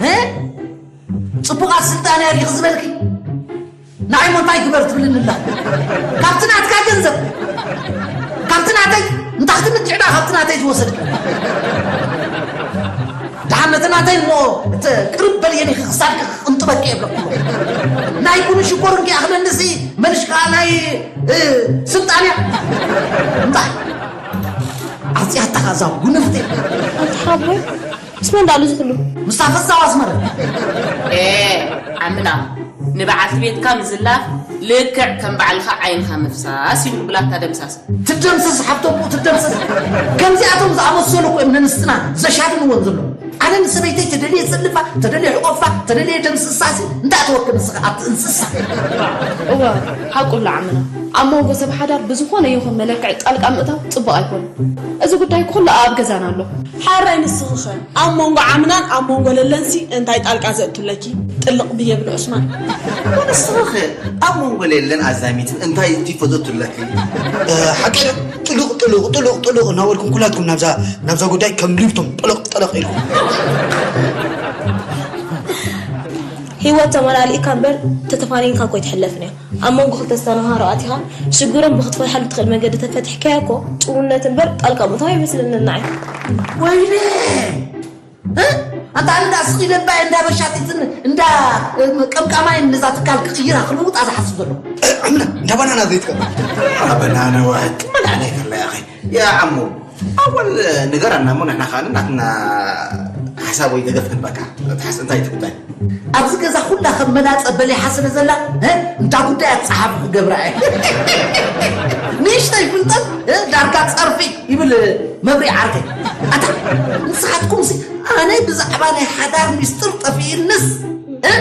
እ? ጽቡቓት ስልጣን እያ ዲኺ ዝበልኪ? ንዓይ እሞ እንታይ ግበር ትብልኒ ኣላ? ካብቲ ናትካ ገንዘብ፣ ካብቲ ናተይ፣ እንታ ክትምንጭዕዳ ካብቲ ናተይ ዝወሰድካ። ደሓን ነቲ ናተይ እሞ፣ እቲ ቅርብ በል የኔ ክሳድካ ክቕንጥበካ የብለኩ። ናይ ኩኑ ሽኮር እንኪ ኣኽለኒ ሲ፣ መልሽ ከኣ ናይ፣ እ፣ ስልጣን እያ። እንታይ? ኣጽያትካ እዛ ጉንፍቲ። ኣንታ ሓቦይ፣ ምስ መን ዳሉ ዝኽሉ? ምስታ ፈዛው ኣስመረ። ኤ፣ ዓምና፣ ንበዓልቲ ቤትካ ምዝላፍ ልክዕ ከም ባዕልኻ ዓይንኻ ምፍሳስ ይብሉ ብላታ ደምሳስ። ትደምሰስ ሓፍቶም፣ ትደምሰስ። ከምዚኣቶም ዝኣመሰሉ እኮ እዮም ነንስትና ዘሻድንወን ዘሎ። ኣነ ንሰበይተይ ተደልየ ጸልፋ፣ ተደልየ ሕቆፋ፣ ተደልየ ደምስሳሲ፣ እንዳእተወክ ንስኻ ኣብቲ እንስሳ። እወ፣ ሓቁ ኣሎ ዓምና። ኣብ መንጎ ሰብ ሓዳር ብዝኾነ ይኹን መለክዕ ጣልቃ ምእታው ጽቡቕ ኣይኮነን። እዚ ጉዳይ ኩሉ ኣብ ገዛና ኣሎ። ሓራይ ንስኺ ኸ ኣብ መንጎ ዓምናን ኣብ መንጎ ለለንሲ እንታይ ጣልቃ ዘእቱለኪ? ጥልቕ ብየ ብል ዑስማን። ንስኺ ኸ ኣብ መንጎ ለለን ኣዛሚትን እንታይ ቲፎ ዘእቱለኪ? እ፣ ሓቂ ጥሉቕ፣ ጥሉቕ፣ ጥሉቕ፣ ጥሉቕ እናበልኩም ኩላትኩም ናብዛ፣ ናብዛ ጉዳይ ከም ሊፍቶም ጠለቕ፣ ጠለቕ ኢልኩም። ህይወት ተመላሊእካ እምበር ተተፋኒንካ እኮ ኣይትሕለፍን እያ። ኣብ መንጎ ክልተ ዝተነሃሮ ኣቲኻ ሽግሮም ብክትፈትሓሉ ትኽእል መንገዲ ተፈቲሕካዮ እኮ ጥውነት እምበር ጣልቃ ምእታው ኣይመስለንን ንዓይ። ወይኔ! እ? ኣንታ ኣነ እንዳ ስቕ ኢለ እምባየ እንዳ በሻጢትን እንዳ፣ እ፣ ቀምቃማይን ነዛ ትካል ክቕይራ ክልውጣ ዝሓስብ ዘሎ። እ፣ ኣምና፣ እንዳ ባናና ዘይትቀርብ። ያ በናና ዋሕድ፣ መድሓኒት ከላ ያኸ። ያ ዓሞ፣ ኣወል ንገረና እሞ ንሕና ከኣ ናትና ሓሳብ ወይ ደገፍ ክንበካ። ትሓስ እንታይ እቲ ጉዳይ? ኣብዚ ገዛ ኩላ ከም መላጸ በሊሓ ስለ ዘላ፣ እ፣ እንዳ ጉዳያት ጸሓፊ ክገብራ እየ። ንእሽተይ ፍልጠት፣ እ፣ ዳርጋ ጸርፊ ይብል መብርሂ ዓርከይ። ኣታ ንስኻትኩምሲ ኣነ ብዛዕባ ናይ ሓዳር ሚስጥር ጠፊእንስ፣ እ፣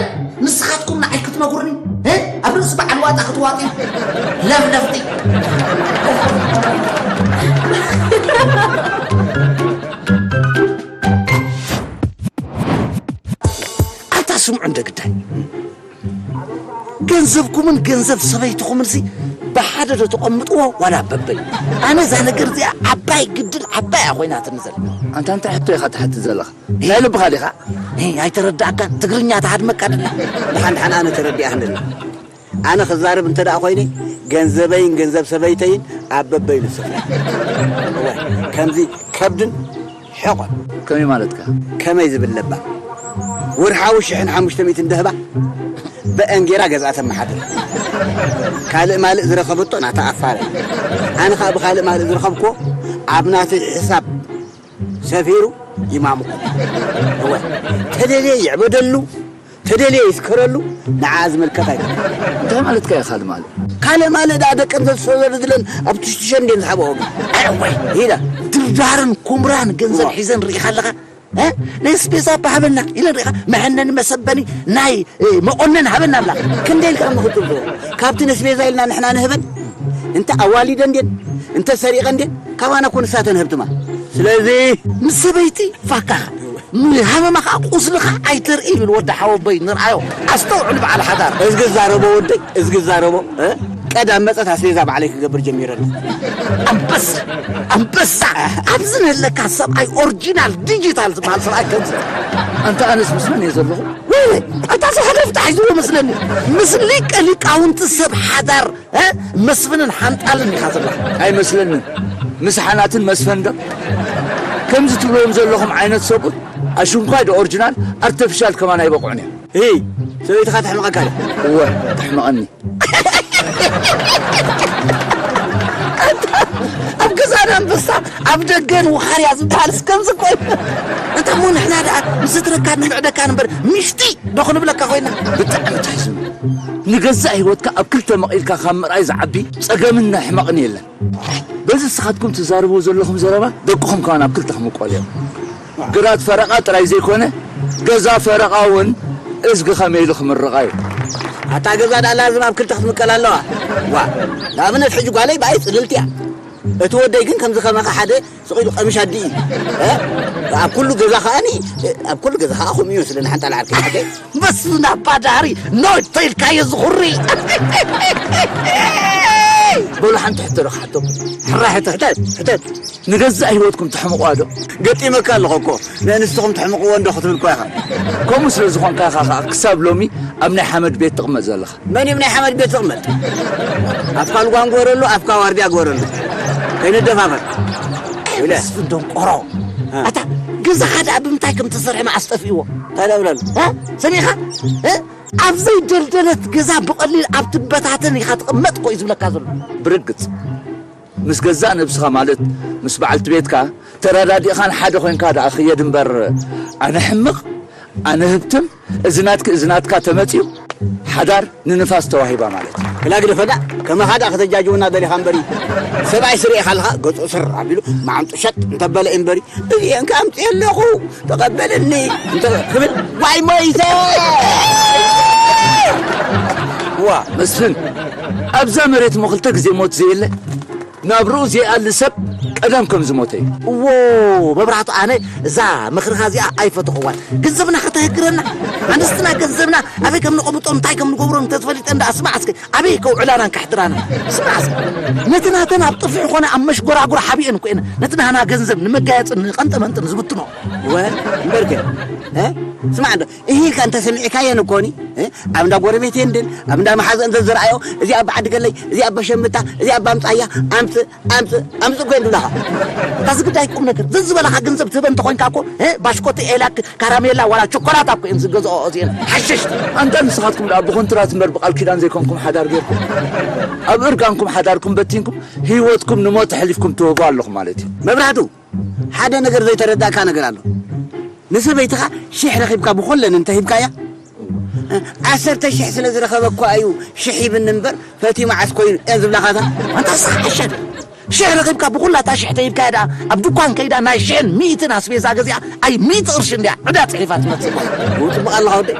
ንስኻትኩም ንዓይ ክትነግሩኒ፣ እ፣ ኣብ ርእሲ በዓል ዋጣ ክትዋጢ ለፍለፍቲ። ኣንታ ስምዑ እንደ ግዳይ። ገንዘብኩምን ገንዘብ ሰበይትኹምን ሲ ብሓደ ዶ ተቐምጥዎ ዋላ በበይ? ኣነ እዛ ነገር እዚኣ ዓባይ ግድን ዓባይ እያ ኮይናትኒ ዘላ። ኣንታ እንታይ ሕቶ ኢኻ ትሓትት ዘለኻ? ናይ ልብኻ ዲኻ? እ፣ ኣይተረዳእካን? ትግርኛ ትሃድመካ ደላ። ደሓን ደሓን ኣነ ተረዲኣ ክንደላ። ኣነ ክዛረብ እንተ ደኣ ኮይነ ገንዘበይን ገንዘብ ሰበይተይን ኣብ በበይኑ ስፍራ። እወ፣ ከምዚ ከብድን ሕቖን። ከመይ ማለትካ? ከመይ ዝብል ለባ? ወርሓዊ ሽሕን ሓሙሽተ ሚእትን ደህባ በአን ጌራ ገዝኣ ተመሓድር። ካልእ ማልእ ዝረኸበቶ ናታ ኣፋረ። ኣነ ኸኣ ብኻልእ ማልእ ዝረኸብክዎ ኣብ ናተይ ሕሳብ ሰፊሩ ይማምቑ። እወ፣ ተደልየ ይዕበደሉ፣ ተደልየ ይስከረሉ፣ ንዓ ዝምልከት ኣይኮነን። እንታይ ማለትካ እዩ ካልእ ማልእ? ካልእ ማልእ ደኣ ደቀን ዘዝሰበሩ ዝለን ኣብ ትሽትሸ እንድየን ዝሓብኦሉ። ኣይ እወይ፣ ኢዳ። ድርዳርን ኩምራን ገንዘብ እወ። ሒዘን ርኢኻ ኣለኻ? እ? ነስቤዛ ባሃበና ኢለን ሪኻ መሐነኒ መሰበኒ ናይ እ፣ መቆነን ሃበና ብላ። ክንደይ ኢልካ ንኽትብሎ? ካብቲ ነስቤዛ ኢልና ንሕና ንህበን እንተ ኣዋሊደ እንዴን እንተ ሰሪቐ እንዴን ካባና ኮ ንሳተን ህብትማ። ስለዚ ምስ ሰበይቲ ፋካ ሃመማ ከዓ ቁስልኻ ኣይተርኢ ይብል ወዲ ሓወቦይ ንርኣዮ። ኣስተውዕል በዓል ሓዳር። እዝጊ ዛረቦ ወደይ እዝጊ ዛረቦ። እ? ቀዳም መጸት ኣስቤዛ ባዕለይ ክገብር ጀሚረ ኣለኹ። ኣንበሳ ኣንበሳ ኣብዚ ንህለካ ሰብኣይ ኦሪጂናል ዲጂታል ዝበሃል ሰብኣይ ከምዚ። ኣንታ ኣነስ ምስ መን እየ ዘለኹ? ወይ ወይ ኣንታ እዚ ሕደፍታ ሒዝዎ መስለኒ። ምስ ሊቀ ሊቃውንቲ ሰብ ሓዳር እ? መስፍንን ሓንጣልን ኢኻ ዘለኻ። ኣይመስለንን። ምስ ሓናትን መስፈን ዶ ከምዚ ትብልዎም ዘለኹም ዓይነት ሰብኡት ኣሽንኳይ ዶ ኦሪጂናል ኣርተፊሻል ከማን ኣይበቕዑን እዮም። እይ ሰበይትኻ ተሕመቐካ ዶ? እወ ተሕመቐኒ። ኣብ ገዛን ኣንበሳ ኣብ ደገን ውኻርያ ዝበሃል እስከምዚ ኮይኑ እንተ እሞ ንሕና ደኣ ንስድረካን ንምዕደካን እምበር ምሽጢ ዶ ክንብለካ ኮይና? ብጣዕሚ ተሕዝኑ። ንገዛእ ህይወትካ ኣብ ክልተ መቒልካ ካብ ምርኣይ ዝዓቢ ጸገምን ናይ ሕመቕን የለን። በዚ ንስኻትኩም ትዛረብዎ ዘለኹም ዘረባ ደቅኹም ከማን ኣብ ክልተ ክምቀሉ እዮም። ግራት ፈረቓ ጥራይ ዘይኮነ ገዛ ፈረቓ እውን እዝጊ ከመይ ኢሉ ክምርቓ እዩ። ኣታ ገዛ ደኣ ላዝም ኣብ ክልተ ክትምቀል ኣለዋ። ዋ ንኣብነት ሕጂ ጓለይ ብኣይ ጽልልቲ እያ። እቲ ወደይ ግን ከምዚ ከማኻ ሓደ ስቕ ኢሉ ቀምሽ ኣዲ እዩ። እ? ኣብ ኩሉ ገዛ ከኣኒ ኣብ ኩሉ ገዛ ከኣ ከምኡ ይመስለኒ ሓንጣል ዓርከይ ሓቀይ። መስፍን ኣባ ዳህሪ ኖይ ተይልካዮ ዝኹሪ። በሉ ሓንቲ ሕቶ ዶ ክሓተኩም። ሕራይ ሕተት ሕተት። ንገዛእ ህይወትኩም ተሕምቑዋ ዶ? ገጢመካ ኣለኹ እኮ ንእንስትኹም ተሕምቕዎ እንዶ ክትብል እኮ ኢኻ። ከምኡ ስለ ዝኾንካ ኢኻ ከዓ ክሳብ ሎሚ ኣብ ናይ ሓመድ ቤት ትቕመጥ ዘለኻ። መን እዩ ናይ ሓመድ ቤት ዝቕመጥ? ኣፍካ ልጓም ግበረሉ ኣፍካ ዋርድያ ግበረሉ። ከይንደፋፈር። ኢለ። መስፍን ደንቆሮ። እ። ኣታ ገዛኻ ደኣ ብምንታይ ከም ተሰርሐ መዓስ ጠፊእዎ? እንታይ ደኣ እብለሉ? እ? ሰሚዕኻ? እ? ኣብ ዘይደልደለት ገዛ ብቐሊል ኣብ ትበታተን ኢኻ ትቕመጥ እኮ እዩ ዝብለካ ዘሎ። ብርግጽ ምስ ገዛእ ነብስኻ ማለት ምስ በዓልቲ ቤትካ ተረዳዲእኻን ሓደ ኮይንካ ደኣ ክየድ እምበር ኣነ ሕምቕ ኣነ ህብትም እዚ ናትኪ እዚ ናትካ ተመጺኡ ሓዳር ንንፋስ ተዋሂባ ማለት እዩ። ክላ ግደፈዳ ከማኻ ደኣ ከተጃጅውና ደሊኻ እምበሪ ሰብኣይ ስርኤ ካልኻ ገጹ ስር ኣቢሉ መዓንጡ ሸጥ እንተበለ እዩ እምበሪ እዚኤን ከ ኣምጽእ ኣለኹ ተቐበልኒ እንተ ክብል ዋይ ሞይተ ዋ መስፍን ኣብዛ መሬት እሞ ክልተ ግዜ ሞት ዘየለ ናብርኡ ዘይኣሊ ሰብ ቀደም ከም ዝሞተ እዩ። እዎ መብራህቱ ኣነ እዛ ምኽርኻ እዚኣ ኣይፈተኽዋን። ገንዘብና ከተህግረና ኣንስትና ገንዘብና ኣበይ ከም ንቐምጦ እንታይ ከም ንገብሮ እንተዝፈሊጠን ደኣ ስማዕ እስከ ኣበይ ከውዕላናን ከሕድራና ስማዕ እስከ ነቲ ናተን ኣብ ጥፍሒ ኾነ ኣብ መሽጎራጉር ሓቢኤን እኮ እየን ነቲ ናህና ገንዘብ ንመጋየፅን ንቐንጠመንጥን ዝብትኖ። እወ እምበርከ እ? ስማዕ እንዶ እሂልካ እንተሰሚዕካየን እኮኒ እ? ኣብ እንዳ ጎረቤት የንድን ኣብ እንዳ መሓዘ እንተ ዝረኣዮ እዚ ኣብ ዓዲ ገለይ እዚ ኣብ በሸምታ እዚ ኣብ ኣምፃያ ኣምፅ ኣምፅ ኣምፅ እኮ እንድብላኻ እታ ዝግዳይ ቁም ነገር ዘዝበላኻ ገንዘብ ትህበ እንተኾይንካ እኮ እ? ባሽኮቲ ኤላክ ካራሜላ ዋላ ቾኮላታ እኮ እየን ዝገዝኦ እዚአን ሓሸሽቲ። ኣንታ ንስኻትኩም ደኣ ብኮንትራት እምበር ብቃል ኪዳን ዘይኮንኩም ሓዳር ጌርኩም ኣብ እርጋንኩም ሓዳርኩም በቲንኩም ህይወትኩም ንሞት ኣሕሊፍኩም ትህቡ ኣለኹም ማለት እዩ። መብራህቱ ሓደ ነገር ዘይተረዳእካ ነገር ኣሎ። ንሰበይትኻ ሽሕ ረኺብካ ብኾለን እንተ ሂብካያ ዓሰርተ ሽሕ ስለ ዝረኸበ እኳ እዩ ሽሕ ሂብኒ እምበር ፈትዩ መዓስ ኮይኑ እየን ዝብላኻታ። ኣንታ ስኻ ዓሻ ዶ ሽሕ ረኺብካ ብኹላታ ሽሕ ተሂብካያ ደኣ ኣብ ድኳን ከይዳ ናይ ሽሕን ሚእትን ኣስቤዛ ገዚኣ ኣይ ሚእቲ ቅርሺ እንድያ ዕዳ ፅሒፋ ትመፅእ። ጽቡቕ ኣለኻ ወደይ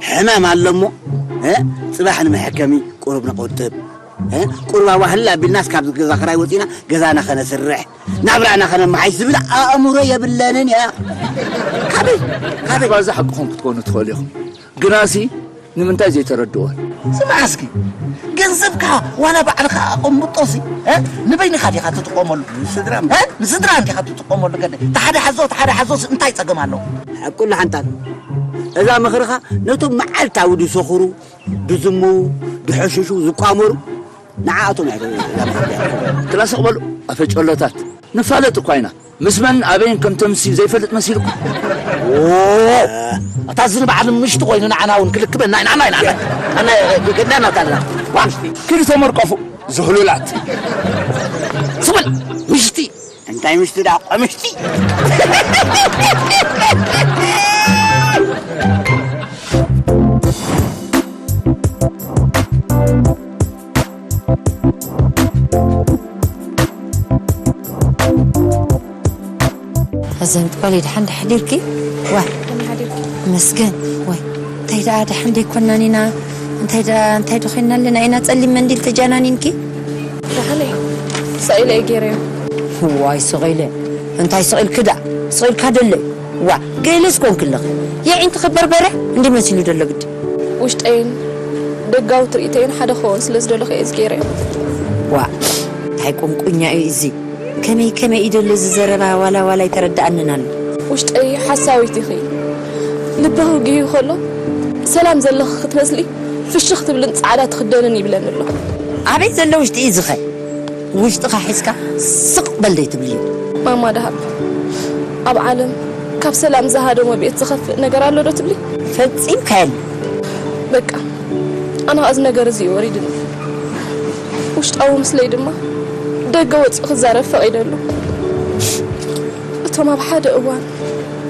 ሕማም ኣሎ እሞ ጽባሕ ንመሐከሚ ቁሩብ ንቆጥብ ቁርባባ ህላ ኣቢልናስ ካብ ገዛ ክራይ ወፂና ገዛና ከነስርሕ ናብራና ከነመሓይሽ ዝብል ኣእምሮ የብለንን እያ። ካበይ ካበይ ባዛ ሓቅኹም ክትኮኑ ትኽእሉ ኢኹም። ግናሲ ንምንታይ ዘይተረድእዎን? ስማዕ እስኪ ገንዘብካ ዋላ ባዕልኻ ኣቐምጦሲ ንበይንኻ ዲኻ ትጥቀመሉ? ንስድራ ንስድራ እንዲኻ ትጥቀመሉ ገለ ተሓደ ሓዞ ተሓደ ሓዞስ እንታይ ጸገም ኣለዎ? ሓቁ ንሓንጣል እዛ ምኽርኻ ነቶም መዓልታዊ ዝሰኽሩ ድዝምዉ ድሐሽሹ ዝቋመሩ ንዓኣቶም እያ ክላሰቕ በሉ ኣፈጨሎታት ንፋለጥ እኳ ኢና ምስ መን ኣበይን ከም ተምስዩ ዘይፈልጥ መሲልኩም ኣታ ዝንባዓል ምሽቲ ኮይኑ ንዓና እውን ክልክበና ኢና ኣና ኢና ኣና ገዳና ታልና ኪዱ ተመርቀፉ ዝህሉላት ስበል ምሽቲ እንታይ ምሽቲ ዳ ቆምሽቲ ኣዘንት ጓለይ፣ ደሓን ዶ ሓዲርኪ? ዋ፣ መስገን። ወይ እንታይ ደኣ፣ ደሓን ደይኮናን ኢና? እንታይ ደኣ፣ እንታይ ዶ ኮይና ኣለና ኢና? ጸሊም መንዲል ተጃናኒንኪ? ደሓን እየ። ሰቒለ እየ ገይረዮ። ዋይ፣ ስቕ ኢለ። እንታይ ስቕ ኢልኪ ደኣ? ስቕ ኢልካ ደሎ። ዋ፣ ገለስ ኮንኪ ኣለኺ። የዒንትኺ በርበረ እንዲ መሲሉ ደሎ ግዲ። ውሽጠይን ደጋዊ ትርኢተይን ሓደ ክኸውን ስለ ዝደለኹ እየ እዚ ገይረዮ። ዋ፣ እንታይ ቁንቁኛ እዩ እዚ። ከመይ ከመይ እዩ ደሎ እዚ ዘረባ፣ ዋላ ዋላ ኣይተረድኣንን ኣሎ። ውሽጠይ ሓሳዊት ኢኺ። ልብኺ ግህዩ ከሎ ሰላም ዘለኺ ክትመስሊ ፍሽኽ ትብልን ጻዕዳ ትኽደንን ይብለኒ ኣሎ። ኣበይ ዘሎ ውሽጢ እዩ ዝኸ? ውሽጥኻ ሒዝካ ስቕ በል ደይ ትብልዮ? ማማ ደሃብ፣ ኣብ ዓለም ካብ ሰላም ዝሃደሞ ቤት ዝኸፍእ ነገር ኣሎ ዶ ትብሊ? ፈጺምካ የለ። በቃ፣ ኣነ ኸኣ እዚ ነገር እዚ እዩ ወሪድኒ። ውሽጣዊ ምስለይ ድማ ደገ ወጺኡ ክዛረብ ፈቒደሉ። እቶም ኣብ ሓደ እዋን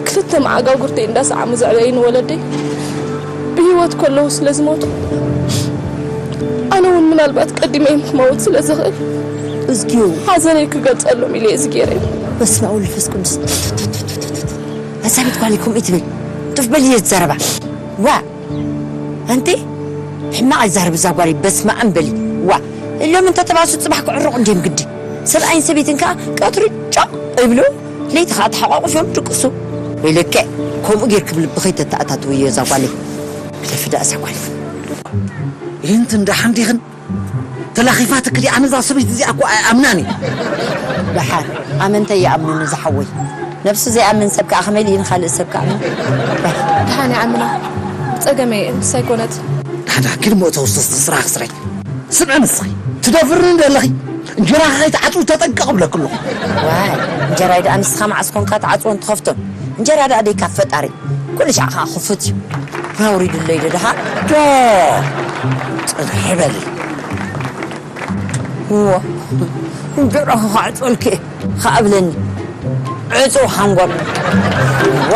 ክልተ መዓጋጉርተይ እንዳሰዓሙ ዘዕበዩኒ ወለደይ ብህይወት ከለዉ ስለ ዝሞቱ፣ ኣነ እውን ምናልባት ቀዲመ ክመውት ስለ ዝኽእል፣ እዝግዮ። ሓዘነይ ክገልጸሎም ኢለ እዚ ገይረ። በስመ ኣብ ወወልድ ወመንፈስ ቅዱስ። መሳቢት ጓል ከምኡ ትብል። ጡፍ በል እየ ዝዛረባ። ዋ፣ ኣንቲ፣ ሕማቕ ኣይዛረብ እዛ ጓለይ። በስመ ኣብ በሊ። ዋ፣ እሎም እንተ ተባሱ ጽባሕ ክዕርቑ እንድዮም ግዲ። ሰብኣይን ሰበይትን ከኣ ቀትሪ ጫቕ ይብሉ፣ ለይቲ ከኣ ተሓቋቑፎም ድቅሱ። ወይለከ፣ ከምኡ ጌርኪ ብልብኺ ተተኣታትውዮ እዛ ጓለይ። ግደፊ ደኣ እዛ ጓል። ይህንት እንዳ ሓንዲኽን ተላኺፋትኪ ድኣ? ኣነ እዛ ሰበይቲ እዚኣ እኮ ኣይኣምናን እየ። ደሓር፣ ኣመንተይ ይኣምኑኒ ዝሓወይ። ነብሱ ዘይኣምን ሰብ ከኣ ከመይ ኢሉ ንኻልእ ሰብ ክኣምን? ደሓን ይኣምና። ጸገመይ እየ፣ ንሳ ኣይኮነትን። ደሓን ደሓን፣ ኪድ እሞ እተው፣ ስራሕ ክስራሕ። ስምዒ ንስኺ፣ ትደፍርኒ እንደ ኣለኺ፣ እንጀራኻ ከይትዓጽው ተጠንቀቕ እብለኪ ኣለኹ። ዋይ፣ እንጀራይ ደኣ ንስኻ መዓስ ኮንካ ትዓጽዎን ትኸፍቶን? እንጀራ ደኣ ደይካ ፈጣሪ፣ ኩሉ ሻዕ ከኣ ክፉት እዩ። ኣውሪዱለይ ዶ ደሓን? ዶ፣ ጽንሒ በሊ። እዋ፣ እንጀራኻ ክዓጽወልኪ እየ፣ ከኣ ብለኒ። ዕጹው ሓንጎል። ዋ።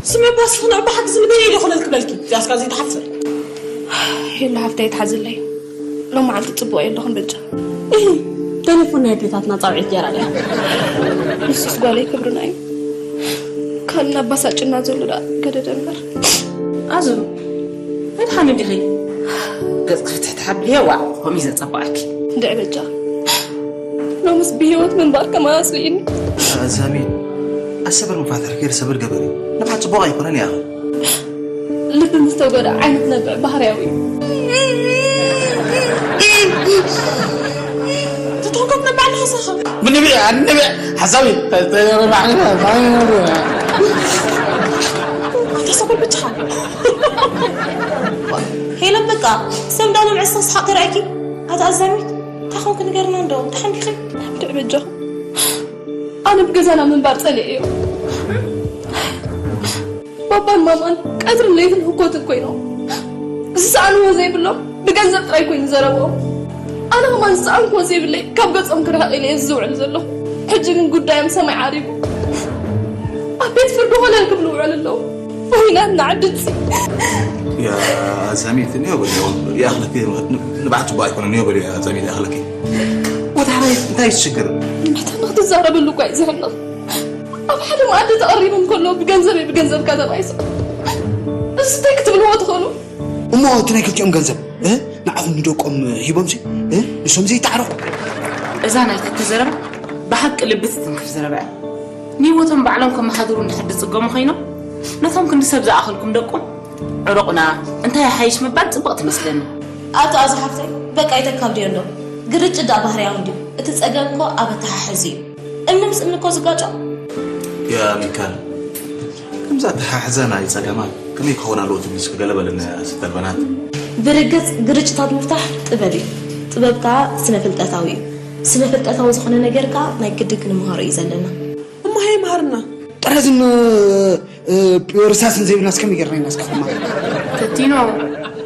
ስሚ ባስ ንዕባሓ ክዝልበየ ኢለ ክለል ክበልኪ፣ እዚኣስ ካብ ዘይትሓፍር። ሄሎ ሓፍተይ፣ ትሓዝለይ። ሎማዓልቲ ጽቡቕ የለኹን በጃ። እህ፣ ቴሌፎን ናይ ኣዴታትና ጻውዒት ገይራ ድያ? ንሱስ ጓለይ ክብርና እዩ። ካልእ ኣባሳጭና ዘሎ ደኣ ገደደ እምበር። ኣዙ፣ መድሓኒ ዲኺ? ገጽ ክፍትሕ ትሓብልዮ? ዋእ፣ ከምኡ እዩ ዘጸብቐኪ። እንድዒ በጃ። ሎምስ ብህይወት ምንባር ከማን ኣጽሊእኒ። ኣዛሚ፣ ኣሰበር መፋትሕ ገይር ሰበር ገበሪ። ንብሓት ጽቡቕ ኣይኮነን ይኣኽል። ልቢ ምስ ተጎድኣ ዓይነት ነብዕ ባህርያዊ እዩ። ትትንከፍ ነባዕ ንኸሰኸ። ብንብዕ፣ ኣንብዕ፣ ሓሳዊ፣ ተረባዕና፣ ኣታ ሰበር ብቻ። ሄለን በቃ፣ ሰብ ዳሎም ዕስተ ስሓቕ ተራእኪ። ኣታ ኣዛሚት፣ እንታይ ኾንክ ንገርና እንዶ፣ ደሓን ዲኺ? እንድዒ በጃኹም። ኣነ ብገዛና ምንባር ጸሊኤዮ። ባባን ማማን ቀትርን ለይትን ህኮትን ኮይኖም፣ ዝሰኣንዎ ዘይብሎም ብገንዘብ ጥራይ ኮይኑ ዘረብኦም። ኣነ ከማን ዝሰኣንክዎ ዘይብለይ ካብ ገጾም ክርሕቕ ኢለ እየ ዝውዕል ዘለኹ። ሕጂ ግን ጉዳዮም ሰማይ ዓሪጉ። ኣብ ቤት ፍርዲ ኮለል ክብሉ ውዕል ኣለዉ። ወይናትና ዓድንሲ። ያ ኣዛሚት፣ ንዮ በልዮ። ይኣኽለኪ፣ ንባዕቲ እባ ኣይኮነን፣ ንዮ በልዮ ኣዛሚት፣ ይኣኽለኪ። ወትሓራይ እንታይ እዩ ዝሽግር? ንሕታ ንክትዛረበሉ እኳ እዩ ዝሕነቕ። ኣብ ሓደ መኣዲ ተቐሪቦም ከለዉ ብገንዘበይ ብገንዘብካ ተባኢሶም። እዚ እንታይ ክትብልዎ ትኽእሉ? እሞ እቲ ናይ ክልቲኦም ገንዘብ፣ እ? ንዓኹም ንደቆም ሂቦምሲ፣ እ? ንሶም ዘይተዓረቑ? እዛ ናይ ክልተ ዘረባ ብሓቂ ልቢ ትትንክፍ ዘረባ እያ። ንህይወቶም ባዕሎም ከመሓድሩ እንድሕር ዝጽገሙ ኮይኖም፣ ነቶም ክንዲ ሰብ ዝኣኸልኩም ደቆም ዕሩቕና እንታይ ይሓይሽ ምባል ጽብቕ ትመስለኒ። ኣቶ ኣዚ ሓፍተይ፣ በቃ ይተካብድዮ እንዶ። ግርጭት ደኣ ባህርያዊ እንድዩ። እቲ ጸገም እኮ ኣብ ኣተሓሕዚ እዩ። እምኒ ምስ እምኒ እኮ ዝጋጮ። ያ ሚካል፣ ከምዛ ኣተሓሕዛ ናይ ጸገማት ከመይ ክኸውን ኣለዎ ትብሊ እስኪ ገለ በለኒ ኣስተ ኣልበናት። ብርግጽ ግርጭታት ምፍታሕ ጥበብ እዩ። ጥበብ ከኣ ስነ ፍልጠታዊ እዩ። ስነ ፍልጠታዊ ዝኾነ ነገር ከኣ ናይ ግድን ክንምሃሮ እዩ ዘለና። እሞ ሃየ መሃርና። ጥራዝን፣ እ፣ እ፣ ርሳስን ዘይብልናስ ከመይ ጌርና ኢና እስከ ክማ? ተቲኖ፣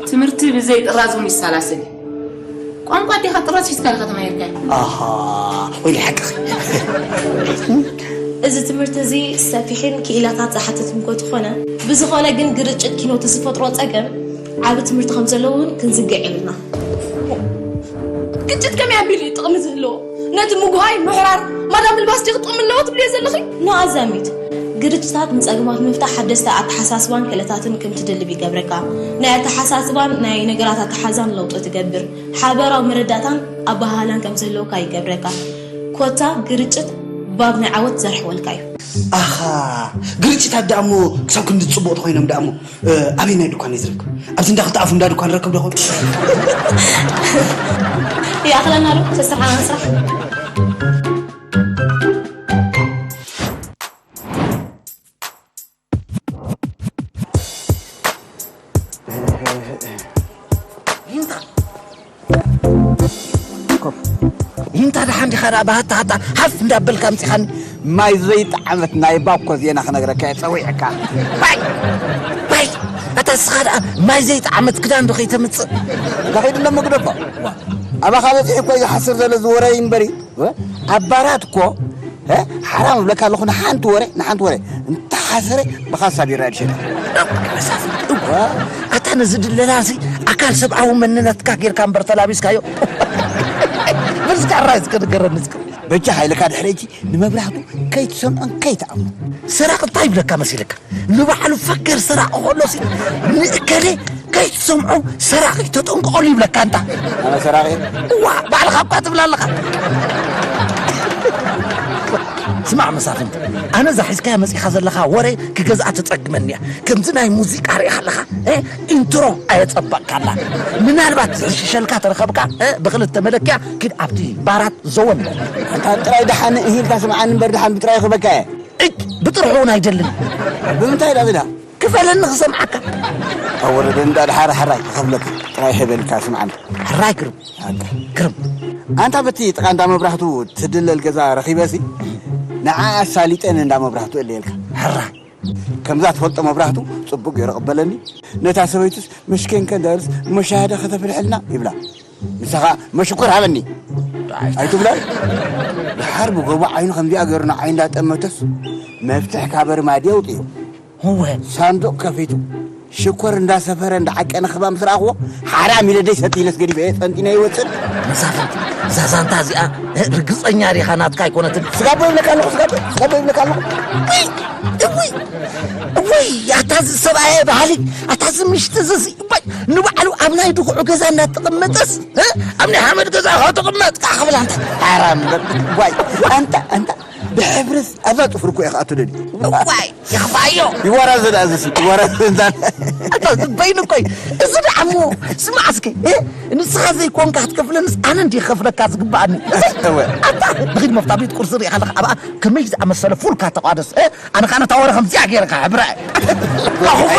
ትምህርቲ ብዘይ ጥራዝ እውን ይሰላሰል እዩ። ቋንቋ ኣዴኻ ጥራዝ ሒዝካ ኢኻ ተማሂርካዮ። ኣሃ፣ ወይ ሓቅኺ። እዚ ትምህርቲ እዚ ሰፊሕን ክኢላታት ዝሓትት እኮ ተኾነ፣ ብዝኾነ ግን ግርጭት ኪኖት ዝፈጥሮ ጸገም ዓቢ ትምህርቲ ከም ዘለዎ እውን ክንዝግዕ የብልና። ግጭት ከመይ ኣቢሉ እዩ ጥቕሚ ዝህልዎ? ነቲ ምጉሃይ፣ ምሕራር፣ ማዳ ምልባስ ድዩ ክጥቕሚ ኣለዎ ትብልዮ ዘለኺ? ኖ ኣዛሚት፣ ግርጭታት ንጸገማት ምፍታሕ ሓደስቲ ኣተሓሳስባን ክእለታትን ከም ትድልብ ይገብረካ። ናይ ኣተሓሳስባን ናይ ነገራት ኣተሓዛን ለውጢ ትገብር። ሓበራዊ መረዳእታን ኣበሃህላን ከም ዝህልወካ ይገብረካ። ኮታ ግርጭት ባብ ናይ ዓወት ዘርሕወልካ እዩ። ኣኻ ግርጭታት ደኣ እሞ ክሳብ ክንዲ ጽቡቕ ተኾይኖም ደኣ እሞ ኣበይ ናይ ድኳን እዩ ዝርከብ? ኣብዚ እንዳ ክልተ ኣፉ እንዳ ድኳን ረክብ ዶ ኾን? ይኣኽለና ዶ ተስርሓና ስራሕ። ይንታ ደሓን ዲኻ ደኣ ብሃታ ሃታ ሓፍ እንዳበልካ ኣምፂኻኒ። ማይ ዘይጠዓመት ናይ ባኮ ዜና ክነግረካ እየ ፀዊዐካ። ባይ ባይ ኣታ እስኻ ደኣ ማይ ዘይጠዓመት ክዳን ዶ ከይተምፅእ? ተኸይዱ እሞ ግደፎ። ኣባኻ በፂሑ እኮ እዩ ዝሓስር ዘሎ ዝወረ እዩ እምበሪ። ኣብ ባራት እኮ ሓራም እብለካ ኣለኹ ንሓንቲ ወረ ንሓንቲ ወረ እንተሓሰረ ብኻሳ ቢራ ድሸነ። ኣታ ነዚ ድለላ እዚ ኣካል ሰብኣዊ መንነትካ ጌርካ እምበር ተላቢስካዮ። በዚ ካራ እዚ ከነገረኒ እስከ። በጃ ሓይልካ ድሕሪ ሕጂ ንመብራህቱ ከይትሰምዖን ከይትኣምኖ። ሰራቕ እንታይ ይብለካ መሲልካ? ንባዕሉ ፈገር ሰራቒ ከሎ ሲ ንእከሌ ከይትሰምዖ ሰራቒ ተጠንቀቐሉ ይብለካ እንታ። ኣነ ሰራቒ? እዋ ባዕልኻ እኳ ትብል ኣለኻ። ስማዕ መሳፍንቲ፣ ኣነ እዛ ሒዝካያ መጺኻ ዘለኻ ወረ ክገዝኣ ትጸግመኒ እያ። ከምዚ ናይ ሙዚቃ ርኢኻ ኣለኻ እ? ኢንትሮ ኣየጸበቕካላ። ምናልባት ዝሕሽሸልካ ተረኸብካ እ? ብኽልተ መለክያ ኪድ ኣብቲ ባራት ዘወን በል። ኣንታ ጥራይ ደሓን እሂልካ ስምዓኒ እምበር ደሓን ብጥራይ ክበካ እየ። እጭ ብጥርሑ እውን ኣይደልን። ብምንታይ ዳ ዝዳ? ክፈለኒ ክሰምዓካ። ኣወረደ እንዳ ድሓር ሕራይ ክኸፍለካ ጥራይ ሄበልካ ስምዓኒ። ሕራይ ግርም። ግርም። ኣንታ በቲ ጥቓ እንዳ መብራህቱ ትድለል ገዛ ረኺበሲ ንዓ ኣሳሊጠን እንዳ መብራህቱ እለየልካ። ሕራይ። ከምዛ ትፈልጦ መብራህቱ ጽቡቅ ገይሩ ቅበለኒ። ነታ ሰበይቱስ መሽኬንከ እንዳበልስ መሻሃደ ከተፍልሐልና ይብላ። ንስኻ መሽኮር ሃበኒ ኣይትብላን። ድሓር ብጎቦ ዓይኑ ከምዚኣ ገይሩ ንዓይ እንዳጠመተስ መፍትሕ ካብ ኣርማድዮ ኣውፅኡ። እወ። ሳንዱቕ ከፊቱ ሽኮር እንዳሰፈረ እንዳዓቀነ ክባ ምስ ረኣኽዎ ሓራ ሚለደይ ሰቲ ኢለስ ገዲፈ እየ ጠንጢነ ይወፅእ። መሳፍንቲ፣ እዛ ዛንታ እዚኣ ርግፀኛ ዲኻ ናትካ ኣይኮነትን? ስጋቦ ይብለካ ኣለኹ፣ ስጋቦ፣ ስጋቦ ይብለካ ኣለኹ። እውይ፣ እውይ፣ እውይ፣ ኣታ እዚ ሰብኣየ ባህሊ፣ ኣታ እዚ ምሽቲ እዚ ንባዕሉ ኣብ ናይ ድኹዑ ገዛ እናተቐመጠስ ኣብ ናይ ሓመድ ገዛ ካብ ተቐመጥካ ክብል ኣንታ ሓራም በል። ዋይ ኣንታ ኣንታ ብሕብርስ ኣብዛ ጥፍሪ እኮ ኢኻ ኣትደሊ። ዋይ ይኽፋዮ። ይወራዘ ደኣ እዚ ይወራዘ እንዛ ኣታ ዝበይኑ እኮ እዩ። እዚ ደኣ እሞ ስማዕ እስኪ ንስኻ ዘይኮንካ ክትከፍለንስ ኣነ እንዲ ክኸፍለካ ዝግባኣኒ። ኣታ ብኺድ መፍታ ቤት ቁርሲ ሪኢኻ ኣለኻ ኣብኣ ከመይ ዝኣመሰለ ፉልካ ተቋደስ ኣነ ኸዓ ነታ ወረ ከምዚኣ ገይርካ ሕብረ ኣኹበ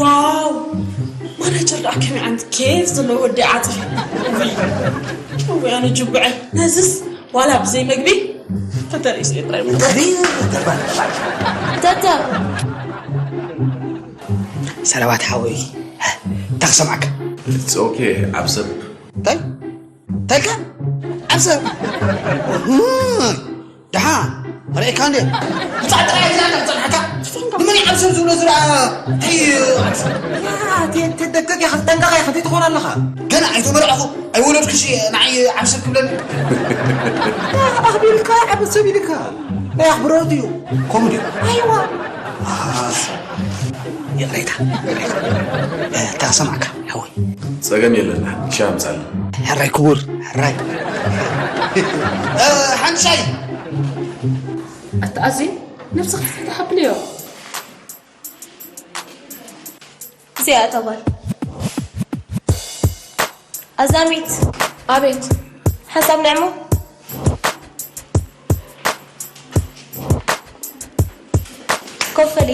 ዋው ማናጀር ደኣ ከመይ ዓይነት ኬፍ ዘለዎ ወዲ ዓፅፊ። እውይ ኣነ ጅጉዐ ነዝስ ዋላ ብዘይ መግቢ ተተርእስ ጥራይ። ተተ ሰላማት ሓወይ እንታይ ክሰምዓካ? ኦኬ ኣብ ሰብ እንታይ እንታይ ኢልካ? ኣብ ሰብ ደሓ ርኢካ እንዴ? ብጻዕ ጥራይ ኢልካ እንዳ ዝጸናሕካ ንመን ይዓብሰብ ዝብሎ ዝረኣ እንታይ እዩ? ተደቀቅ ኢኻ ትጠንቀቕ ኢኻ እንታይ ትኾን ኣለኻ? ገና ኣይተመርዓኹ ኣይወለድኩሽ ንዓይ ዓብሰብ ክብለኒ? ኣኽቢርካ ዓብሰብ ኢልካ ናይ ኣኽብሮት እዩ። ከምኡ ድዩ? ኣይዋ ይቕሬታ ይቕሬታ። እንታይ ክሰምዓካ ሓወይ? ጸገም የለን ሻ ኣምጻልና። ሕራይ ክቡር ሕራይ። ሓንቲ ሻይ ኣታ ኣዚ ነብስኻ ፈታ ሓብልዮ። እዚኣ እታ ጓል ኣዛሚት። ኣቤት። ሓንሳብ ንዕሙ። ኮፍ በሊ።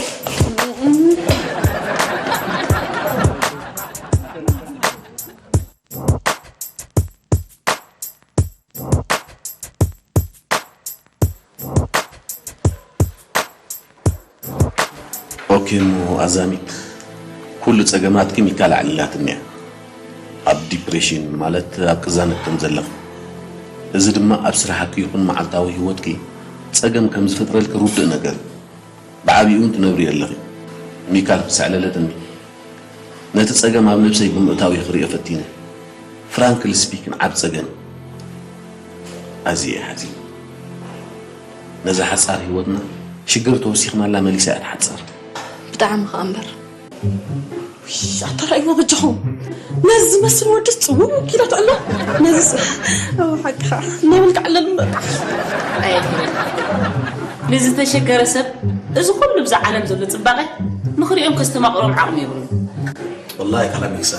ኦኬ እሞ ኣዛሚት፣ ኩሉ ጸገማትኪ ሚካል ኣዕሊላትኒ እያ። ኣብ ዲፕሬሽን ማለት ኣብ ቅዛነት ከም ዘለኺ፣ እዚ ድማ ኣብ ስራሕኪ ይኹን መዓልታዊ ህይወትኪ ጸገም ከም ዝፈጥረልኪ ርዱእ ነገር እዩ። ብዓቢኡ እውን ትነብርዮ ኣለኺ። ሚካል ሰዕለለትኒ። ነቲ ጸገም ኣብ ነብሰይ ብምእታው እየ ክርእዮ ፈቲነ። ፍራንክሊ ስፒኪን ዓቢ ጸገም። ኣዝየ እየ ሓዚነ። ነዛ ሓጻር ህይወትና ሽግር ተወሲኽናላ መሊሳ እያ ትሓጽር። ብጣዕሚ ኸኣ እምበር። ውይ፣ ኣታ ረኣይዋ በጃኹም። ነዚ ዝመስል ወድስ ጽውው ኢላ ትዕሎ። ነዚ ስ-፣ እወ፣ ሓቅኻ። እናበልካ ዕለል እምበር። ኣየድልን። ንዝተሸገረ ሰብ እዚ ኩሉ ብዛ ዓለም ዘሎ ጽባቐ ንኽርእዮን ከስተማቕሮም ዓቕሚ የብሉን። ወላሂ ካላ ሚክሳ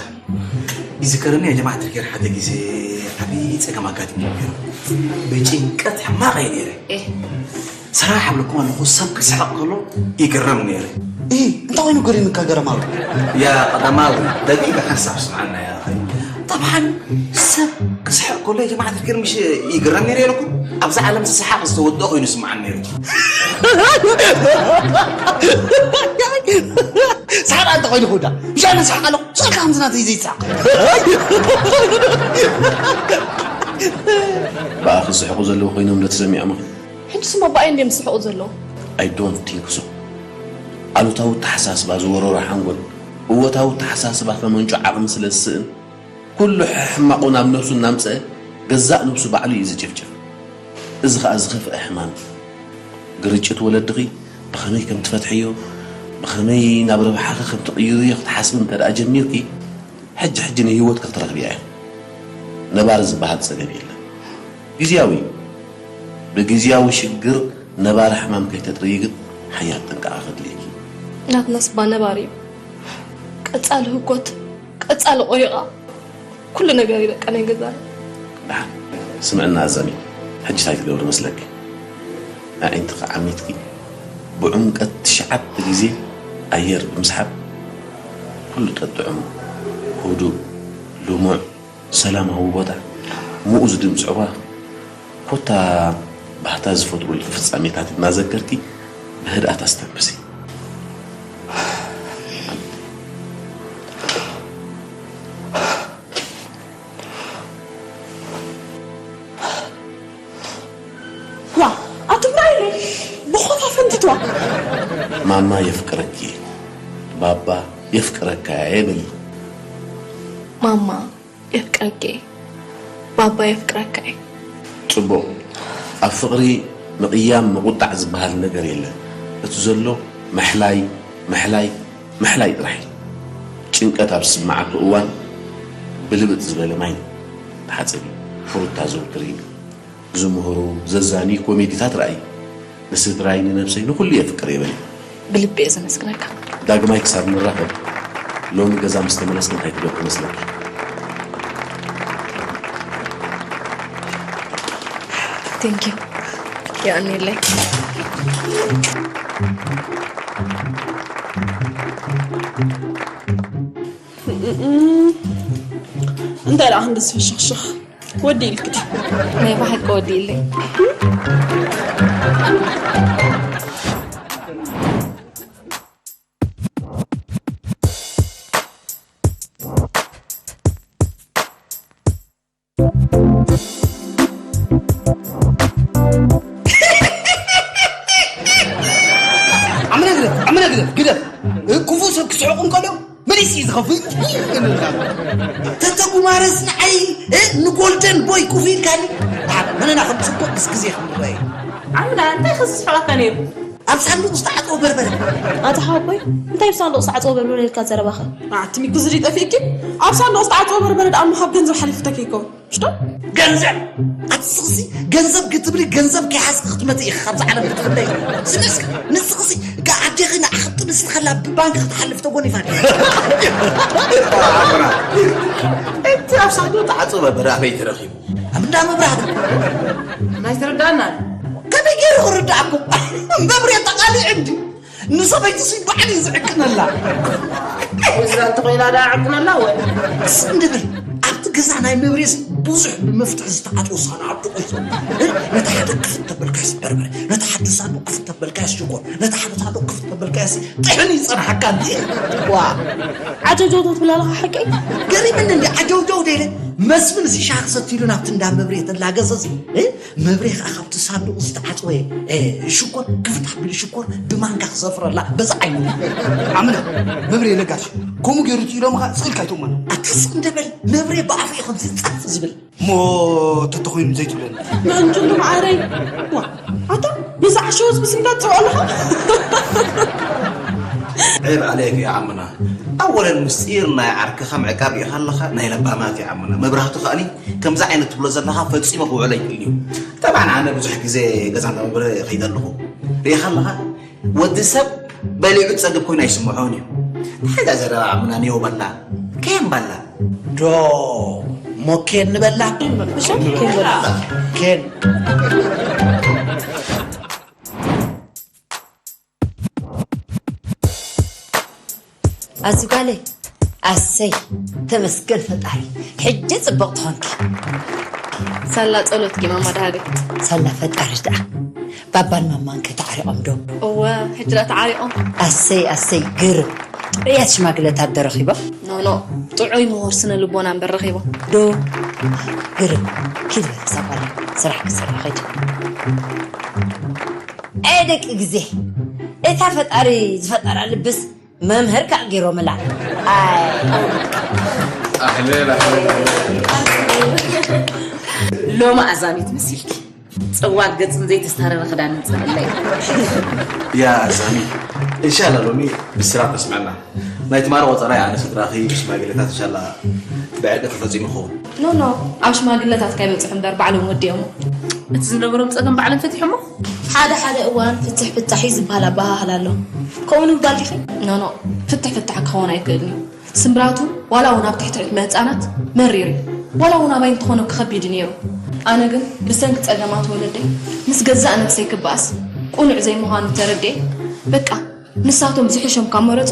ይዝከረኒ ያ ጀማዓ ትርኬር ሓደ ግዜ ዓብዪ ጸገም ኣጋጢሙ ነይሩ። ብጭንቀት ሕማቕ እየ ነይረ። ኤህ። ሰራሕ ኣብለኩም ኣለኹ ሰብ ክስሕቕ ከሎ ይግረም ነይረ። ኢ እንታይ ኮይኑ ገሪምካ ገረማሉ? ያ ቀዳማዊ ደቂቕ ሓንሳብ ስምዓና ያ ኣኸይ። ጠብዓን ሰብ ክስሕቕ ከሎ ያ ጀማዓ ትርኬር ምሽ ይግረም ነይረ ኢለኩም? ኣብዛ ዓለም ዝሰሓቕ ዝተወድኦ ኮይኑ ይስምዓኒ ነይሩ። ሰሓቕ እንተ ኮይኑ ክውዳ ብሻ ነስሓቕ ኣለኹ። ስቕ ኢልካ ከምዚ ናተይ ዘይትስሓቕ። ብኣኺ ዝስሕቑ ዘለዉ ኮይኖም ዶ ተሰሚዖም ኢኺ? ሕጂ ስሞ ብኣይ እንድዮም ዝስሕቑ ዘለዉ። I don't think so። ኣሉታዊ ኣተሓሳስባ ዝወረሮ ሓንጎል እወታዊ ኣተሓሳስባ ከመንጩ ዓቕሚ ስለ ዝስእን ኩሉ ሕሕማቑ ናብ ነብሱ እናምጽአ ገዛእ ነብሱ ባዕሉ እዩ ዝጭፍጭፍ። እዚ ኸኣ ዝኸፍአ ሕማም እዩ። ግርጭት ወለድኺ ብኸመይ ከም ትፈትሕዮ፣ ብኸመይ ናብ ረብሓኺ ከም ትቕይርዮ ክትሓስቢ እንተ ደኣ ጀሚርኪ፣ ሕጂ ሕጂ ንህይወትኪ ክትረኽብያ ኢኺ። ነባሪ ዝበሃል ጸገም የለን። ግዝያዊ እዩ። ብግዝያዊ ሽግር ነባሪ ሕማም ከይተጥርዪ ግን ሓያል ጥንቃቐ ከድልየኪ እዩ። ናትናስ እባ ነባሪ እዩ። ቀጻሊ ህኮት፣ ቀጻሊ ቆሪቓ፣ ኩሉ ነገር እዩ በቃ ናይ ገዛና። ደሓን ስምዕና ኣዛሚ፣ ሕጂ እንታይ ትገብሪ መስለኪ? ኣዒንትኺ ዓሚትኪ ብዕምቀት ትሽዓተ ግዜ ኣየር ብምስሓብ ኩሉ ጠጥዕሙ። ህዱእ፣ ልሙዕ፣ ሰላማዊ ቦታ፣ ምኡዝ ድምፂ ኣዕዋፍ፣ ኮታ ባህታ ዝፈጥሩልኪ ፍጻሜታት እናዘከርኪ ብህድኣት ኣስተንፍሲ። ዋ ኣቱም ራእይኒ ብኾታ ፈንቲትዋ። ማማ የፍቅረኪ፣ ባባ የፍቅረካ እየ በሊ። ማማ የፍቅረኪ እየ፣ ባባ የፍቅረካ እየ። ጽቡቕ። ኣብ ፍቕሪ ምቕያም ምቑጣዕ ዝበሃል ነገር የለን። እቲ ዘሎ ምሕላይ፣ ምሕላይ፣ ምሕላይ ጥራሕ እዩ። ጭንቀት ኣብ ዝስምዓኪ እዋን ብልብጥ ዝበለ ማይ ተሓጸቢ፣ ፍሩታ ዘውትሪ፣ ዝምህሩ፣ ዘዛንዩ ኮሜዲታት ርኣዪ። ንስድራይ፣ ንነብሰይ፣ ንኹሉ እየ ፍቅር የበሊ። ብልቢ እየ ዘመስግነካ። ዳግማይ ክሳብ ንራኸብ፣ ሎሚ ገዛ ምስ ተመለስኪ እንታይ ትገብሪ መስለኪ? Thank you። የቐንየለይ። እንታይ ደኣ ክንዲ ዝፍሽኽሽኽ ወዲ ኢልክዲ። ናይ ብሓቂ ወዲ ኢለይ። ኣመና ግደፍ ኣመና ግደፍ ግደፍ። ክፉእ ሰብ ክስሕቑ እንከሎ መሊስ እዩ ዝኸፍእ። ተተጉማረስ ንዓይ ንጎልደን ቦይ ኩፍ ኢልካኒ። መነና ከም ጽቡቕ ምስ ግዜ ክንረኣይ። ኣምዳ እንታይ ከስስሕቐካ ነይሩ? ኣብ ሳንዱቕ ዝተዓጠወ በርበረ። ኣታ ሓወቦይ እንታይ ብሳንዱቕ ዝተዓጠወ በርበረ ኢልካ ዘረባኸ? ኣቲ ሚኩ ዝሪ ጠፊእኪ ኣብ ሳንዱቕ ዝተዓጠወ በርበረ ደኣ እሞ ካብ ገንዘብ ሓሊፉ ተከይከውን ሽቶ? ገንዘብ ኣቲ ስኽሲ ገንዘብ ክትብሊ ገንዘብ ከይሓዝኪ ክትመጽእ ኢኺ ካብዛ ዓለም ክትፍለይ። ስምዕስኪ ንስኽሲ ኣዴኺ ንዓኺ ክትጥብስ ከላ ብባንክ ክትሓልፍ ተጎኒፋ ድያ? እታ ሳዶ ተዓጽበ በራበይ ተረኺቡ። ኣብ እንዳ መብራህቲ። ናይ ትርዳና ከመይ ገይሩ ክርዳእኩም? መብሬ ተቃሊዑ እንዲ ንሰበይቱ ሲ ባዕሉ እዩ ዝዕቅነላ። እዛ እንተኾይና ዳ ዕቅነላ ወ ስም ድብል ኣብቲ ገዛ ናይ መብሬ ሲ ብዙሕ ብመፍትሒ ዝተዓጥወ ሳንዓብ ድቆይቶ ነታ ሓደ ክፍት ተበልካስ በርበረ ነታ ሓደ ሳንዱቅ ክፍት ተበልካስ ሽኮር ነታ ሓደ ሳንዱቅ ክፍት ተበልካስ ጥሕን ይጸንሓካ እንዲ ዋ ዓጀውጀው ትብል ኣለኻ ሓቀይ ገሪምኒ እንዲ ዓጀውጀው ደይለ መስፍን እዚ ሻህ ክሰትሉ ናብቲ እንዳ መብሬ ተላገሰ ሲ መብሬ ከዓ ካብቲ ሳንዱቕ ዝተዓፅወ ሽኮር ክፍት ኣቢሉ ሽኮር ብማንካ ክሰፍረላ በዚ ዓይኑ ኣምነ መብሬ ነጋሽ ከምኡ ገይሩ ትኢሎም ከዓ ስእልካ ኣይትእመኖ ኣታ ስቕ እንደበል መብሬ ብኣፉ እዩ ከምዚ ፃፍ ዝብል እሞ ተተኮይኑ ዘይትብለኒ ምእንጅሉ መዓረይ ዋ ኣታ ነዚ ዓሸወ ዝብስምካ ትፅውዖ ኣለኻ عيب عليك يا عمنا أولا ምስጢር ናይ ዓርክኻ ምዕቃብ ኢኻ ኣለኻ ናይ ለባማት يا عمنا መብራህቱ ከኣኒ ከምዚ ዓይነት ትብሎ ዘለኻ ፈጺሙ ክውዕሎ ይክእል እዩ። ጠብዓን ኣነ ብዙሕ ግዜ ገዛ እንዳመንበረ ይኸይድ ኣለኹ። ርኢኻ ኣለኻ ወዲ ሰብ በሊዑ ጸገብ ኮይኑ ኣይስምዖን እዩ። እንታይ እዛ ዘረባ ምናን የው በላ ከየን በላ ዶ ሞኬን ንበላ እሺ ኬን በላ ኬን ኣዚ ጓለይ ኣሰይ ተመስገን ፈጣሪ ሕጂ ፅብቕቲ ኾንኪ ሳላ ጸሎትኪ ማማ ደሃበይ ሳላ ፈጣሪ ደኣ ባባን ማማን ከተዓሪቖም ዶ እወ ሕጂ ደኣ ተዓሪቖም ኣሰይ ኣሰይ ግርም ጥዑያት ሽማግለታት ዶ ረኺቦም ኖኖ ጥዑይ ምሁር ስነ ልቦና እምበር ረኺቦም ዶ ግርም ኪድ በል ክሳብ ጓለይ ስራሕ ክሰርሕ ኸይድ ኣይ ደቂ ግዜ እታ ፈጣሪ ዝፈጠራ ልብስ መምህር ከዓ ገይሮምላ ኣይ ኣሕልል ኣሕልል ሎሚ ኣዛሚት መሲልኪ ፅዋግ ገፅን ዘይተስታረረ ክዳንን ፅልለይ يا أزامي إن شاء الله ሎሚ ብስራት ተስምዐና ናይ ትማሊ ቆፀራ ኣነ ስድራኺ ብሽማግለታት إن شاء الله ብዕርቂ ተፈፂሙ ይኸውን ኖ ኖ ኣብ ሽማግለታት ካይበፅሑ እምበር ባዕሎም ወዲኦሞ እቲ ዝነበሮም ፀገም ባዕሎም ፈቲሖሞ ሓደ ሓደ እዋን ፍትሕ ፍታሕ እዩ ዝበሃል ኣበሃህላ ኣሎ። ከምኡ ንምባል ዲኺ? ኖ ኖ ፍትሕ ፍታሕ ክኸውን ኣይክእልን እዩ ስምብራቱ ዋላ እውን ኣብ ትሕቲ ዕድመ ህፃናት መሪር እዩ ዋላ እውን ኣባይ እንተኾነ ክኸቢድ እዩ ነይሩ ኣነ ግን ብሰንኪ ፀገማት ወለደይ ምስ ገዛእ ነብሰይ ክበኣስ ቁኑዕ ዘይምዃኑ ተረዲኤ በቃ ንሳቶም ዝሕሾም ካብ መረፁ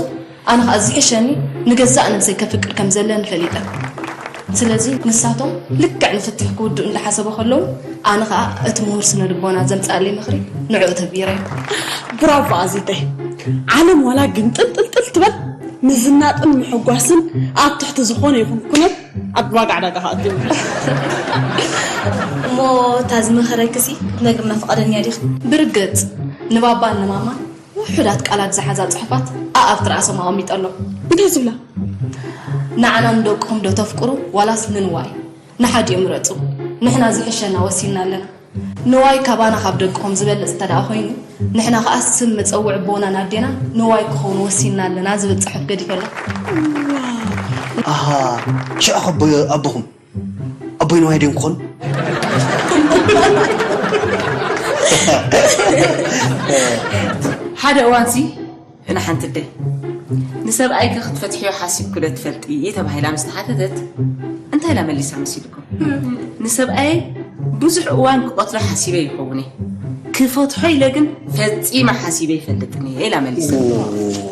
ኣነ ከዓ ዝሕሸኒ ንገዛእ ነብሰይ ከፍቅር ከም ዘለኒ ፈሊጠ ስለዚ ንሳቶም ልክዕ ንፍትሕ ክውድኡ እንዳሓሰቡ ከለዉ ኣነ ከዓ እቲ ምሁር ስነ ልቦና ዘምፅኣለይ ምኽሪ ንዕኡ ተግቢረ ብራቮ ኣዚተይ ዓለም ዋላ ግን ጥልጥልጥል ትበል ምዝናጥን ምሕጓስን ኣብ ትሕቲ ዝኾነ ይኹን ኩነት ኣብ ዋጋ ዕዳጋ ከኣትዩ እሞ እታ ዝመኸረክሲ ክትነግርና ፍቓደኛ ዲኺ? ብርግፅ ንባባን ንማማን ውሑዳት ቃላት ዝሓዛ ፅሑፋት ኣኣብ ትርኣሶም ኣቐሚጠ ኣሎ። እንታይ ዝብላ? ንዓና ንደቅኹም ዶ ተፍቅሩ ዋላስ ንንዋይ? ንሓዲኡ ምረፁ። ንሕና ዝሕሸና ወሲንና ኣለና። ንዋይ ካባና ካብ ደቅኹም ዝበልፅ እንተደኣ ኮይኑ ንሕና ከዓ ስም መፀውዒ ኣቦናን ኣዴናን ንዋይ ክኸውን ወሲንና ኣለና ዝብል ፅሑፍ ገዲፈ ኣሎ። ኣሃ ሽዑ ከቦ ኣቦኹም ኣቦይ ንዋይ ድዮም ክኾኑ? ሓደ እዋንሲ ንሓንቲ ኣደይ ንሰብኣይኪ ክትፈትሕዮ ሓሲብኪ ዶ ትፈልጢ? ተባሂላ ምስ ተሓተተት እንታይ ኢላ መሊሳ መሲልኩም? ንሰብኣየይ ብዙሕ እዋን ክቐትሎ ሓሲበ ይኸውን እየ። ክፈትሖ ኢለ ግን ፈጺመ ሓሲበ ኣይፈልጥን እየ ኢላ መሊሳ።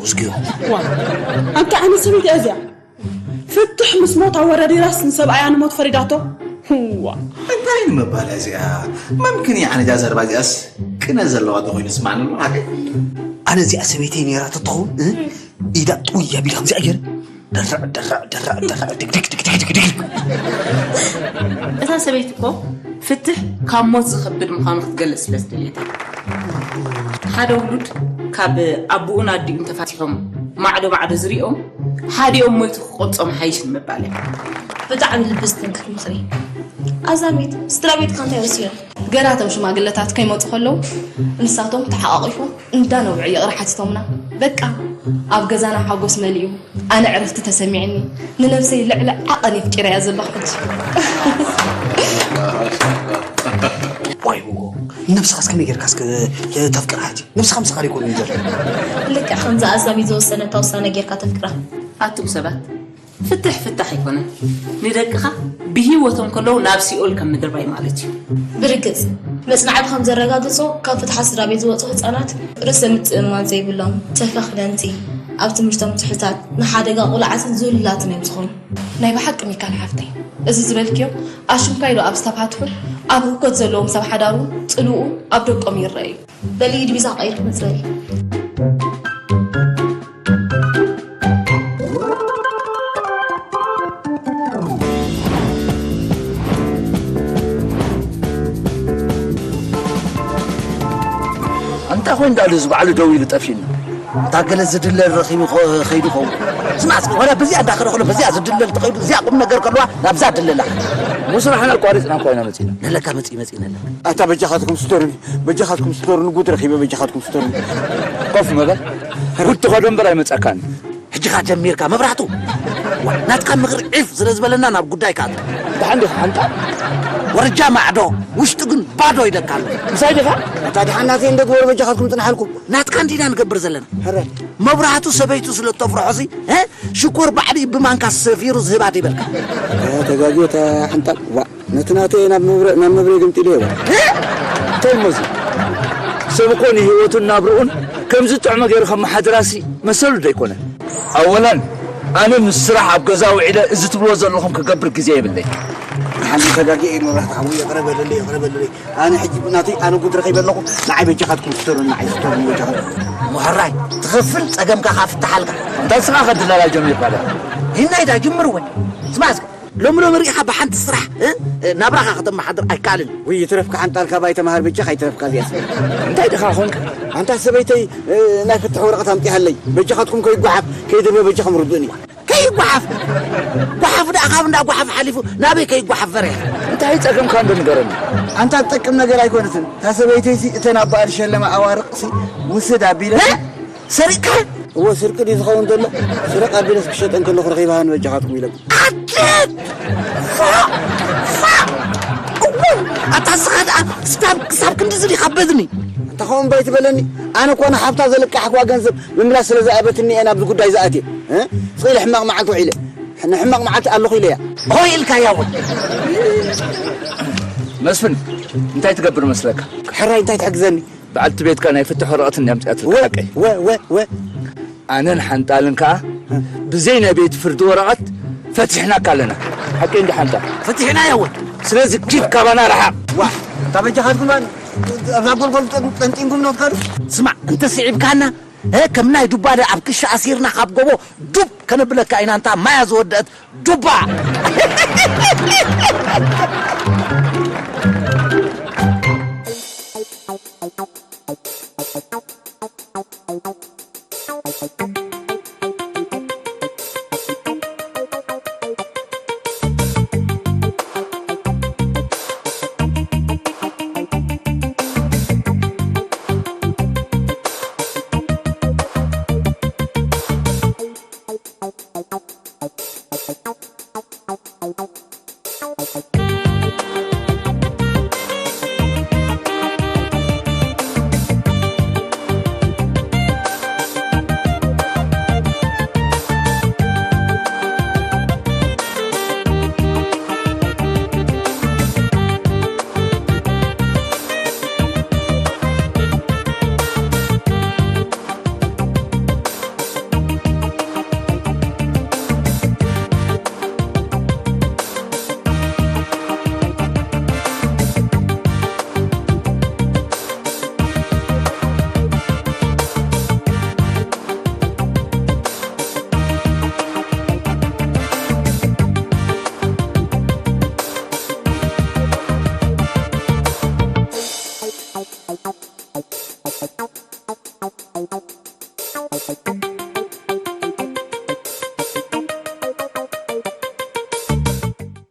እስኪ ዋ ኣንታ ኣነ ሰበይቲ እያ እዚኣ ፍትሕ ምስ ሞት ኣወዳዲራስ ንሰብኣያ ንሞት ፈሪዳቶ ዋ እንታይ ንምባል እዚኣ መምክን እያ ነዛ ዘረባ እዚኣስ ቅነ ዘለዋ ተኮይኑ ስማዕኒ ኣሎ ሓቀይ ኣነ እዚኣ ሰበይተይ ነይራ ተትኸውን እ? ኢዳ ጥውይ ኣቢለ ከምዚኣ ገይረ ደርዕ ደርዕ ደርዕ ደርዕ ድግድግ ድግድግ ድግድግ እታ ሰበይቲ እኮ ፍትሕ ካብ ሞት ዝኸብድ ምዃኑ ክትገልጽ ስለ ዝደልየት እያ። ሓደ ውሉድ ካብ ኣቦኡን ኣዲኡን ተፋቲሖም ማዕዶ ማዕዶ ዝሪኦም ሓዲኦም ሞይቱ ክቆርጾም ሓይሽ ንምባል እያ። ብጣዕሚ ልቢ ዝትንክፍ ምኽሪ። ኣዛሚት ስድራ ቤትካ እንታይ ወሲኑ? ገና እቶም ሽማግለታት ከይመፁ ከለዉ ንሳቶም ተሓቓቒፎም እንዳነብዑ ይቕረ ሓቲቶምና። በቃ ኣብ ገዛና ሓጎስ መሊኡ። ኣነ ዕረፍቲ ተሰሚዕኒ ንነብሰይ ልዕሊ ዓቐን የፍቂረያ ዘለኹ ሕጂ። ዋይ ሞጎ ንነብስኻስ ከመይ ጌርካ እስከ ተፍቅራ ሕጂ ነብስኻ ምሳኻ ደይኮኑ እዩ ዘሎ ልክዕ ከምዚ ኣዛሚት ዝወሰነታ ውሳነ ጌርካ ተፍቅራ ኣቱም ሰባት ፍትሕ ፍታሕ ኣይኮነን። ንደቅኻ ብህይወቶም ከለዉ ናብ ሲኦል ከም ምድርባይ ማለት እዩ። ብርግጽ፣ መጽናዕቲ ከም ዘረጋግጾ፣ ካብ ፍትሓት ስድራ ቤት ዝወጹ ህጻናት ርእሰ ምትእምማን ዘይብሎም፣ ተፈኽነንቲ፣ ኣብ ትምህርቶም ትሑታት፣ ንሓደጋ ቁልዓትን ዝህሉላትን እዮም ዝኾኑ። ናይ ብሓቂ ሚካል ሓፍተይ፣ እዚ ዝበልክዮ ኣሽምካይ ዶ ኣብ ዝተፋትሑ፣ ኣብ ህኮት ዘለዎም ሰብ ሓዳሩ ጽልኡ ኣብ ደቆም ይረኣዩ። በሊ ኢድ ቢዛ ቀይር መጽበሊ። ኣንታ ኮይኑ ዳሉ እዚ ባዕሉ ደው ኢሉ ጠፊኡና። እንታ ገለ ዝድለል ረኺቡ ኸ- ኸይዱ ኸውን። ስማዕ እስኪ፣ ወላ በዚኣ እንዳኸደ ከሎ በዚኣ ዝድለል ተኸይዱ፣ እዚኣ ቁም ነገር ከለዋ ናብዛ ድለላ። ሙስራሕና ኣቋሪፅና እኳ ኢና መፂና። ነለካ መፂ መፂ ነለካ። ኣታ በጃኻትኩም ስቶርኒ፣ በጃኻትኩም ስቶርኒ፣ ጉድ ረኺበ፣ በጃኻትኩም ስቶርኒ። ኮፍ መበል። ጉድ ትኸዶ እምበር ኣይመፀካን። ሕጂ ኻ ጀሚርካ መብራህቱ? ናትካ ምኽሪ ዒፍ ስለ ዝበለና ናብ ጉዳይ ካት። ደሓን ዲኻ ሓንጣ? ወረጃ ማዕዶ፣ ውሽጡ ግን ባዶ ኢለካ ኣሎ። ምሳይ ዲኻ? ኣታ ደሓን ናተይ እንደ ግበሩ በጃኻትኩም ጽንሓልኩም። ናትካ እንዲና ንገብር ዘለና። ሕረ። መብራህቱ ሰበይቱ ስለ እተፍርሖ ሲ፣ እ? ሽኮር ባዕሉ ብማንካ ሰፊሩ ዝህባ ዲበልካ። ተጋግዮ ሓንጣ። ዋ፣ ነቲ ናተይ ናብ መብረ-፣ ናብ መብረይ ገምጢለዮ። እ? እንታይ እሞ እዚ? ሰብ እኮ ንህይወቱን ናብርኡን ከምዚ ጥዑመ ገይሩ ከመሓድራሲ መሰሉ ዶ ኣይኮነን? ኣወላን፣ ኣነ ምስ ስራሕ ኣብ ገዛ ውዒለ እዚ ትብልዎ ዘለኹም ክገብር ግዜ የብለይ። ሓንቲ ተጋጊየ ኢሉ መብራህቲ ሓወይ፣ ይቕረ በልለይ፣ ይቕረ በልለይ። ኣነ ሕጂ ናተይ ኣነ ጉድ ረኺበ ኣለኹ። ንዓይ በጃኻትኩም ስተሩኒ፣ ንዓይ ስተሩኒ በጃኻትኩም። ምሕራይ ትኸፍል ጸገምካ ካፍትሓልካ። እንታይ ስኻ ከድላላ ጀሚርካ ዳ? ሂናይ ዳ ጅምር ወይ? ስማ እስከ፣ ሎሚ ሎሚ ሪኢኻ ብሓንቲ ስራሕ፣ እ? ናብራኻ ከተመሓድር ኣይከኣልን። ውይ ይትረፍካ ሓንጣል ካባይ ተማሃር በጃኻ ይትረፍካ እዚኣስ። እንታይ ድኻ ኾንካ? ኣንታ ሰበይተይ፣ እ፣ ናይ ፍትሕ ወረቐት ኣምጢሃለይ። በጃኻትኩም ከይጓሓፍ ከይድርበ በጃኹም ርዱእኒ። ከይጓሓፍ ጓሓፍ ደኣ ካብ እንዳ ጓሓፍ ሓሊፉ ናበይ ከይጓሓፍ ፈሪሐ። እንታይ ጸገምካ እንዶ ንገረኒ። ኣንታ ትጠቅም ነገር ኣይኮነትን። እታ ሰበይተይሲ እተን ኣብ በዓል ሸለማ ኣዋርቕሲ ውስድ ኣቢለ እ? ሰሪቕካ? እወ ስርቂ ድዩ ዝኸውን ዘሎ? ስረቕ ኣቢለስ ክሸጠን ከለኹ ረኺባሃን በጃኻትኩም ኢሎም። ኣድት! ፋ! ፋ! እወ! ኣታ ስኻ ደኣ ስታብ ክሳብ ክንድዚ ዲኻ በድኒ? ኣታ ኸምኡ እምባ ኣይትበለኒ። ኣነ እኮ ንሓብታ ዘለቃሕክዋ ገንዘብ ምምላስ ስለ ዝኣበትኒ እየ ናብዚ ጉዳይ ዝኣትየ። እ? ስቕ ኢለ ሕማቕ መዓልቲ ውዒለ። ንሕማቕ መዓልቲ ኣለኹ ኢለያ። ሆይ ኢልካያ እውን። መስፍን፣ እንታይ ትገብር መስለካ? ሕራይ እንታይ ትሕግዘኒ? በዓልቲ ቤትካ ናይ ፍትሕ ወረቐት እንድያ ኣምፂኣትልካ ሓቀይ። ወ ወ ወ ኣነን ሓንጣልን ከዓ ብዘይ ናይ ቤት ፍርዲ ወረቐት ፈቲሕናካ ኣለና። ሓቀይ እንዲ ሓንጣል? ፈቲሕናዮ እውን። ስለዚ ኪድ ካባና ረሓቕ። ዋ፣ እታ በጃኻትኩም ኣን-፣ ኣብዛ ጎልጎል ጠን-፣ ጠንጢንኩም ነው ትኸዱ? ስማዕ፣ እንተ ስዒብካና፣ እ፣ ከም ናይ ዱባደ ኣብ ክሻ ኣሲርና ካብ ጎቦ ዱብ ከነብለካ ኢና። እንታ ማያ ዝወደአት ዱባ።